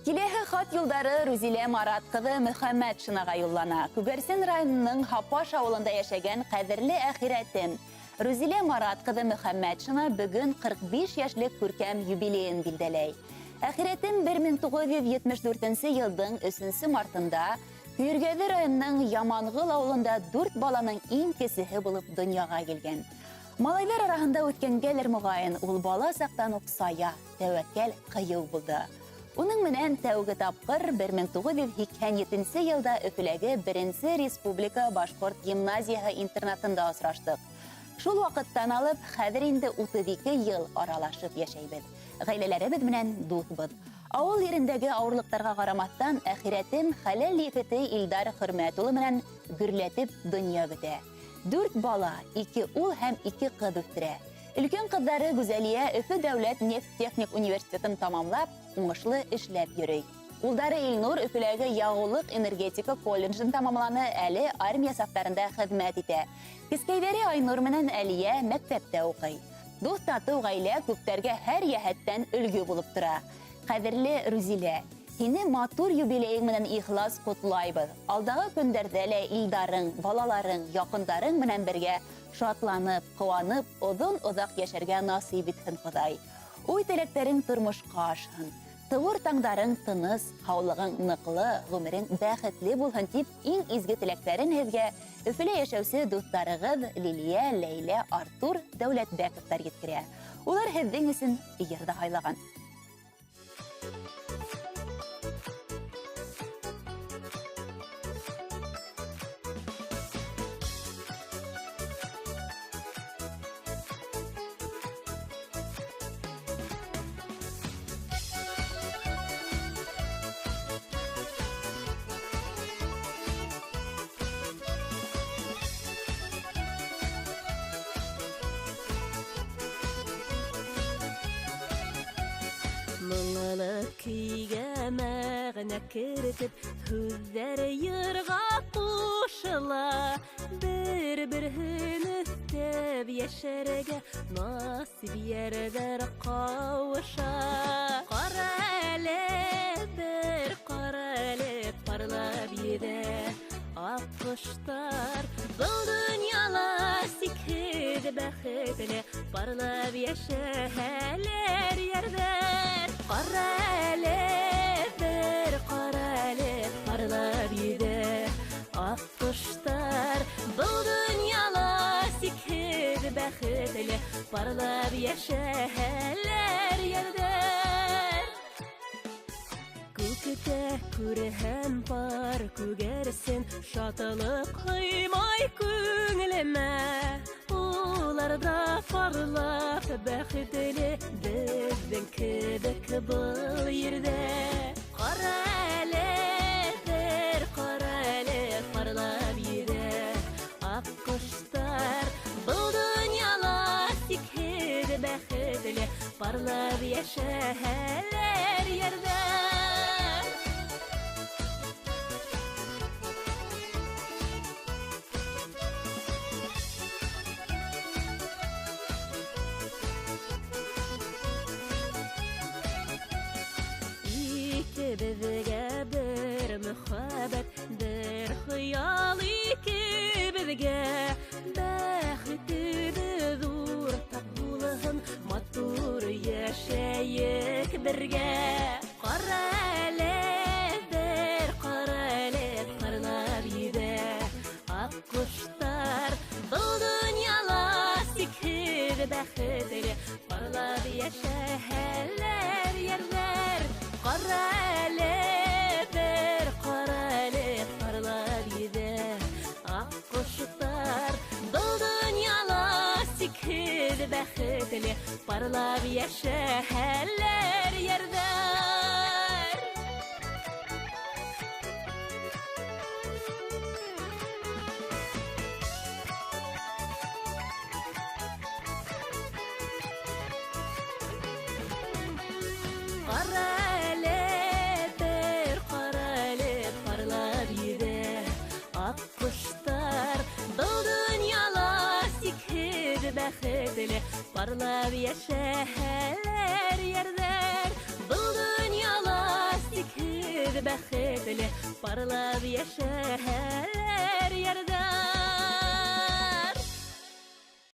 Киләһе хат юлдары Рузилә Марат ҡыҙы Мөхәммәтшинаға юллана. Күгәрсен районының Һапаш ауылында йәшәгән ҡәҙерле әхирәтем Рузилә Марат ҡыҙы Мөхәммәтшина бөгөн 45 йәшлек күркәм юбилейын билдәләй. Әхирәтем 1974 йылдың 3 мартында Көйөргәҙе районының Яманғол ауылында 4 баланың иң кесеһе булып донъяға килгән. Малайҙар араһында үткәнгәлер моғайын, ул бала саҡтан уҡ сая, тәүәккәл, ҡыйыу булды. Уның менән тәүге тапҡыр 1987 йылда Өфөләге 1 республика башҡорт гимназияһы интернатында осраштыҡ. Шул ваҡыттан алып, хәҙер инде 32 йыл аралашып йәшәйбеҙ. Ғаиләләребеҙ менән дуҫбыҙ. Ауыл ерендәге ауырлыҡтарға ҡарамаҫтан, әхирәтем хәләл ефете Илдар Хөрмәт улы менән гөрләтеп донъя көтә. 4 бала, 2 ул һәм 2 ҡыҙ үҫтерә. Өлкән ҡыҙҙары Гүзәлиә Өфө дәүләт нефть техник университетын тамамлап, уңышлы эшләп йөрөй. Улдары Илнур Өфөләге яғыулыҡ энергетика колледжын тамамланы, әле армия сафтарында хеҙмәт итә. Кескәйҙәре Айнур менән Әлиә мәктәптә уҡый. Дуҫ татыу ғаилә күптәргә һәр йәһәттән өлгө булып тора. Ҡәҙерле Рузилә, һине матур юбилейың менән ихлас ҡотлайбыҙ. Алдағы көндәрҙә лә Илдарың, балаларың, яҡындарың менән бергә шатланып, ҡыуанып, оҙон-оҙаҡ йәшәргә насип итһен Хоҙай. Уй теләктәрең тормошҡа ашһын. Тыуыр таңдарың тыныс, һаулығың ныҡлы, ғүмерең бәхетле булһын тип иң изге теләктәрен һеҙгә Өфөлә йәшәүсе дуҫтарығыҙ Лилиә, Ләйлә, Артур Дәүләтбәковтар еткерә. Улар һеҙҙең өсөн йыр ҙа һайлаған. Моңло көйгә мәғәнә керетеп, һүҙҙәр йырға ҡушыла. Бер-береһен өҫтәп йәшәргә насип йәрҙәр ҡауыша. Ҡара әле, бер ҡара әле, парлап йөҙә аҡ ҡоштар. Был донъяла сикһеҙ бәхетле парлап йәшәһәләр йәрҙәр. Ҡара әле, бер ҡара әле, парлап йөҙә аҡ ҡоштар. Был донъяла сикһеҙ бәхетле парлап йәшәһәләр йәрҙәр. Күктә күрһәм пар күгәрсен, шатлыҡ һыймай күңелемә. Улар ҙа парлап бәхетле беҙҙең кеүек был ерҙә. Ҡара әле, бер ҡара әле, парлап йөҙә аҡ ҡоштар. Был донъяла сикһеҙ бәхетле парлап йәшәһәләр йәрҙәр. Икебеҙгә бер мөхәббәт, бер хыял икебеҙгә. Бәхетебеҙ уртаҡ булһын, матур йәшәйек бергә. Ҡара әле, бер ҡара әле, парлап йөҙә аҡ ҡоштар. Был донъяла сикһеҙ бәхетле парлап йәшәһәләр йәрҙәр. Ҡара әле, бер ҡара әле, парлап йөҙә аҡ ҡоштар. Был донъяла сикһеҙ бәхетле парлап йәшәһәләр йәрҙәр. Ҡара әле, бер ҡара әле, парлап йөҙә аҡ ҡоштар. Был донъяла сикһеҙ бәхетле парлап йәшәһәләр йәрҙәр. Был донъяла сикһеҙ Бәхетле парлап йәшәһәләр ярҙа.